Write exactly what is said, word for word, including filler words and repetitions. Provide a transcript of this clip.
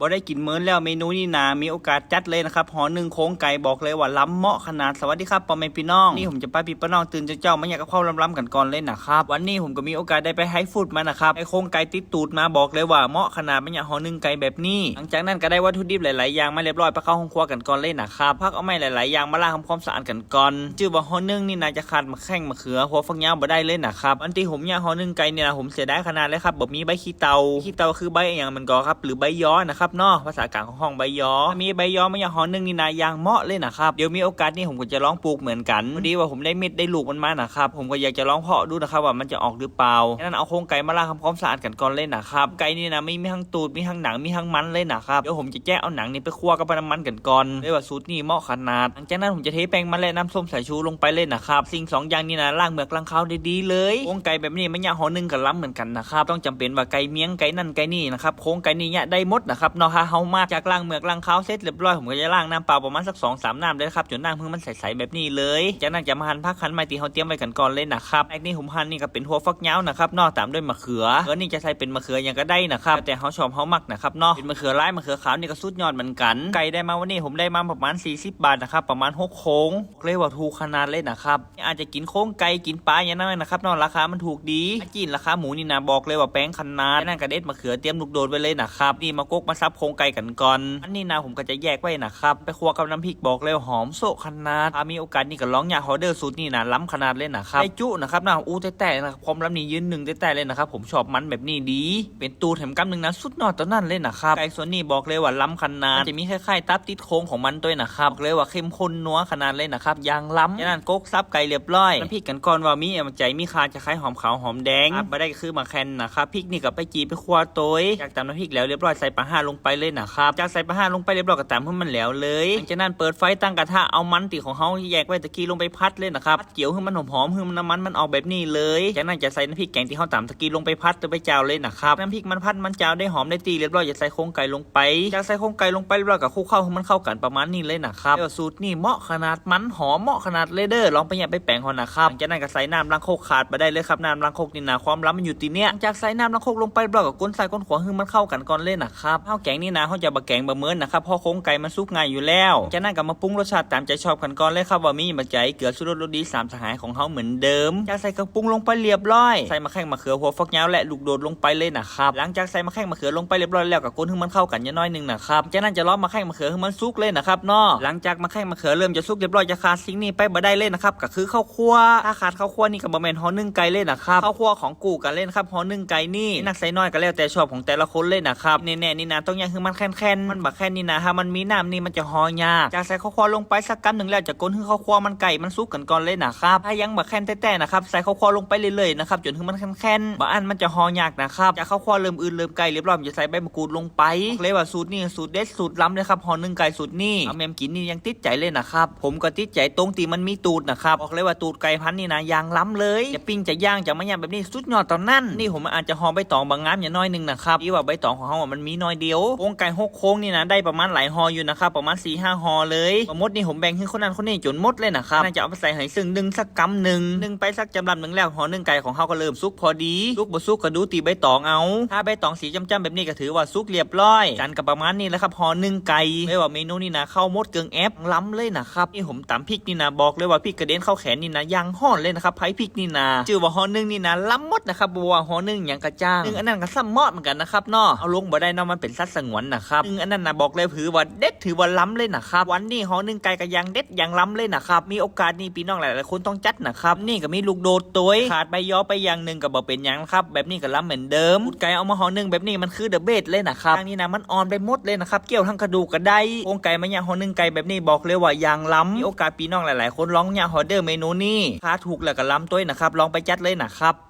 บ่ได้กินมื้อแล้วเมนูนี้นะ มีโอกาสจัดเลยนะครับ ห่อหนึ่งโครงไก่ บอกเลยว่าล้ำเหมาะขนาด สวัสดีครับพ่อแม่พี่น้อง นี่ผมจะพาพี่ป้าน้องตื่นเจ้าๆมาแยกกับข้าวล้ำๆกันก่อนเลยนะครับ วันนี้ผมก็มีโอกาสได้ไปไฮฟู้ดมานะครับ ไอ้โครงไก่ติดตูดมา บอกเลยว่าเหมาะขนาด มันอยากห่อหนึ่งไก่แบบนี้ หลังจากนั้นก็ได้วัตถุดิบหลายๆอย่างมาเรียบร้อย ไปเข้าห้องครัวกันก่อนเลยนะครับ พักเอาไม้หลายๆอย่างมาล้างทำความสะอาดกันก่อน ชื่อว่าห่อหนึ่งนี่นะจะขาดมะแข้งมะเขือ หัวฝักยาวบ่ได้เลยนะครับ อันที่ผมอยากห่อหนึ่งไก่เนี่ยนะ ผมเสียดายขนาดเลยครับ บ่มีใบขี้เตา ขี้เตาคือใบอหย่างมันก็ครับ หรือใบยอนะครับเนาะ ภาษากลางของห้องใบยอ ถ้ามีใบยอมาอยากห่อหนึ่งนี่นะ อย่างเหมาะเลยนะครับ เดี๋ยวมีโอกาสนี่ผมก็จะลองปลูกเหมือนกัน พอดีว่าผมได้เม็ดได้ลูกมันมานะครับ ผมก็อยากจะลองเพาะดูนะครับว่ามันจะออกหรือเปล่า ฉะนั้นเอาโครงไก่มาล้างทำความสะอาดกันก่อนเลยนะครับ ไก่นี่นะมีมีทั้งตูด มีทั้งหนัง มีทั้งมันเลยนะครับ เดี๋ยวผมจะแจ้เอาหนังนี่ไปคั่วกับน้ำมันกันก่อน เลยว่าสูตรนี้เหมาะขนาด หลังจากนั้นผมจะเทแป้งมันและน้ำส้มสายชูลงไปเลยนะครับ สิ่งสองอย่างนี้นะ ล้างเมือกล้างคาวได้ดีเลย โครงไก่แบบนี้มันอยากห่อหนึ่งกับล้ำเหมือนกันนะครับ ต้องจำเป็นว่าไก่เมียง ไก่นั่นไก่นี่นะครับ โครงไก่นี่เนี่ยได้หมดนะครับเนาะ ถ้าเฮามาจากล้างเมือกล้างคาวเสร็จเรียบร้อย ผมก็จะล้างน้ำเปล่าประมาณสักสองสามน้ำเลยครับ จนน้ำเพิ่งมันใสๆแบบนี้เลย จากนั้นจะมาหั่นผักหั่นไม้ที่เฮาเตรียมไว้กันก่อนเลยนะครับ แรกนี่ผมหั่นนี่ก็เป็นหัวฝักยาวนะครับเนาะ ตามด้วยมะเขือ เออ นี่จะใส่เป็นมะเขืออย่างก็ได้นะครับ แต่เฮาชอบเฮามักนะครับเนาะ เป็นมะเขือลายมะเขือขาวนี่ก็สุดยอดเหมือนกัน ไก่ได้มาวันนี้ผมได้มาประมาณสี่สิบบาทนะครับ ประมาณหกโครง เลยว่าถูกขนาดเลยนะครับ อาจจะกินโครงไก่กินปลาอย่างนั้นนะครับเนาะ ราคามันถูกดี จีนราคาหมูนี่นะ บอกเลยว่าแพงขนาด จากนั้นก็เด็ดมะเขือเตรียมลูกโดดไว้เลยนะครับ นี่มากกมาสับโครงไก่กันก่อน อันนี้นะผมก็จะแยกไว้นะครับ ไปคั่วกับน้ำพริก บอกเลยว่าหอมโซะขนาด ถ้ามีโอกาสนี่ก็ลองอยากออเดอร์สูตรนี่นะ ล้ำขนาดเลยนะครับ ได้จุนะครับนะ อู้แท้ๆนะครับ ความล้ำนี่ยืนหนึ่งแท้ๆเลยนะครับ ผมชอบมันแบบนี้ดี เป็นตูดแถมกำหนึ่งนะ สุดยอดตัวนั้นเลยนะครับ ไก่ส่วนนี้บอกเลยว่าล้ำขนาด จะมีคล้ายๆตับติดโครงของมันด้วยนะครับ บอกเลยว่าเข้มข้นนัวขนาดเลยนะครับ อย่างล้ำ จากนั้นกกสับไก่เรียบร้อย น้ำพริกกันก่อนว่ามีใจมีคาจะคล้ายหอมขาวหอมแดง ครับ บ่ได้ก็คือมะแข้งนะครับ พริกนี่ก็ไปจีไปคั่วโตย จากตำน้ำพริกแล้วเรียบร้อย ใส่ปลาห้าลงไปเลยนะครับ จากใส่ปลาห้าลงไปเรียบร้อยก็ตำให้มันแล้วเลย หลังจากนั้นเปิดไฟตั้งกระทะ เอามันที่ของเฮาแยกไว้ตะกี้ลงไปผัดเลยนะครับ ผัดเจียวให้มันหอมๆ ให้มันน้ำมันมันออกแบบนี้เลย จากนั้นจะใส่น้ำพริกแกงที่เฮาตำตะกี้ลงไปผัดไปเจ้าเลยนะครับ น้ำพริกมันผัดมันเจ้าได้หอมได้ตี้เรียบร้อย จะใส่โครงไก่ลงไป จากใส่โครงไก่ลงไปเรียบร้อยก็คลุกเคล้าให้มันเข้ากันประมาณนี้เลยนะครับ แล้วสูตรนี่เหมาะขนาด มันหอมเหมาะขนาดเลยเด้อ ลองไปเนี่ยไปแปลงเอานะครับ หลังจากนั้นก็ใส่น้ำล้างครก ขาดบ่ได้เลยครับ น้ำล้างครกนี่นะ ความล้ำมันอยู่ที่เนี่ย จากใส่น้ำล้างครกลงไปเรียบร้อยก็คนซ้ายคนขวาให้มันเข้ากันก่อนเลยนะครับ ข้าวแกงนี่นะ เฮาจะบ่แกงบ่เหมินนะครับ เพราะโครงไก่มันสุกง่ายอยู่แล้ว จากนั้นก็มาปรุงรสชาติตามใจชอบกันก่อนเลยครับ ว่ามีบ่าใจ เกลือ ชูรส รสดี สามสหายของเฮาเหมือนเดิม จากใส่เครื่องปรุงลงไปเรียบร้อย ใส่มะแข้งมะเขือ หัวฝักยาวและลูกโดดลงไปเลยนะครับ หลังจากใส่มะแข้งมะเขือลงไปเรียบร้อยแล้วก็คนให้มันเข้ากันอย่างน้อยหนึ่งนะครับ จากนั้นจะรอมะแข้งมะเขือให้มันสุกเลยนะครับเนาะ หลังจากมะแข้งมะเขือเริ่มจะสุกเรียบร้อย จะขาดสิ่งนี้ไปบ่ได้เลยนะครับ ก็คือข้าวคั่ว ถ้าขาดข้าวคั่วนี่ก็บ่แม่นห่อหนึ่งไก่เลยนะครับ ข้าวคั่วของกู้กันเลยนะครับ ห่อหนึ่งไก่นี่ นักใส่น้อยก็แล้วแต่ชอบของแต่ละคนเลยนะครับ แน่ๆนี่นะ ต้องอยากให้มันแข็งๆ มันบ่แข็งนี่นะ ถ้ามันมีน้ำนี่มันจะห่อยาก จากใส่ข้าวคั่วลงไปสักกำหนึ่งแล้วจะคนให้ข้าวคั่วมันไก่มันสุกกันก่อนเลยนะครับ ถ้ายังบ่แข็งแท้ๆนะครับ ใส่ข้าวคั่วลงไปเรื่อยๆนะครับ จนให้มันแข็งๆ บ่อั้นมันจะห่อยากนะครับ จากข้าวคั่วเริ่มอืดเริ่มไก่เรียบร้อย ผมจะใส่ใบมะกรูดลงไป บอกเลยว่าสูตรนี้สูตรเด็ดสูตรล้ำเลยครับ ห่อหนึ่งไก่สูตรนี้ เอาแม่มกินนี่ยังติดใจเลยนะครับ ผมก็ติดใจตรงที่มันมีตูดนะครับ บอกเลยว่าตูดไก่พันธุ์นี่นะ อย่างล้ำเลย จะปิ้งจะย่างจะมาย่างแบบนี้สุดยอดตอนนั้น นี่ผมอาจจะห่อใบตองบางงามอย่างน้อยหนึ่งนะครับ ที่ว่าใบตองของเฮาอะมันมีน้อยเดียว โครงไก่หกโครงนี่นะ ได้ประมาณหลายห่ออยู่นะครับ ประมาณสี่ห้าห่อเลย ทั้งหมดนี่ผมแบ่งให้คนนั้นคนนี้จนหมดเลยนะครับ น่าจะเอาไปใส่ให้ซึ่งหนึ่งสักกำหนึ่ง นึ่งไปสักจำลำหนึ่งแล้ว ห่อหนึ่งไก่ของเฮาก็เริ่มสุกพอดี สุกบ่สุกก็ดูตีใบตองเอา ถ้าใบตองสีจ้ำๆแบบนี้ก็ถือว่าสุกเรียบร้อย กันก็ประมาณนี้แหละครับ ห่อหนึ่งไก่ เลยว่าเมนูนี่นะ เข้าหมดเกิงแอป ล้ำเลยนะครับ นี่ผมตำพริกนี่นะ บอกเลยว่าพริกกระเด็นเข้าแขนนี่นะ อย่างฮ้อนเลยนะครับ ไผพริกนี่นะ ชื่อว่าห่อหนึ่งนี่นะ ล้ำหมดนะครับ บ่ว่าห่อหนึ่งหยังกะจ้าง หนึ่งอันนั้นก็ซ้ำเหมาะเหมือนกันนะครับเนาะ เอาลงบ่ได้เนาะ มันเป็นสัตว์สงวนนะครับ หนึ่งอันนั้นนะ บอกเลยถือว่าเด็ด ถือว่าล้ำเลยนะครับ วันนี้ห่อหนึ่งไก่ก็อย่างเด็ดอย่างล้ำเลยนะครับ มีโอกาสนี่พี่น้องหลายๆคนต้องจัดนะครับ นี่ก็มีลูกโดดโตย ขาดใบยอไปอย่างหนึ่งก็บ่เป็นหยังครับ แบบนี้ก็ล้ำเหมือนเดิม ตูดไก่เอามาห่อหนึ่งแบบนี้มันคือเดอะเบสเลยนะครับ ทั้งนี้นะมันอ่อนไปหมดเลยนะครับ เคี่ยวทั้งกระดูกก็ได้ โครงไก่มาเนี่ยห่อหนึ่งไก่แบบนี้บอกเลยว่าอย่างล้ำ มีโอกาสพี่น้องหลายๆคนลองเนี่ยออเดอร์เมนูนี้ ราคาถูกแล้วก็ล้ำตัวยนะครับ ลองไปจัดเลยนะครับ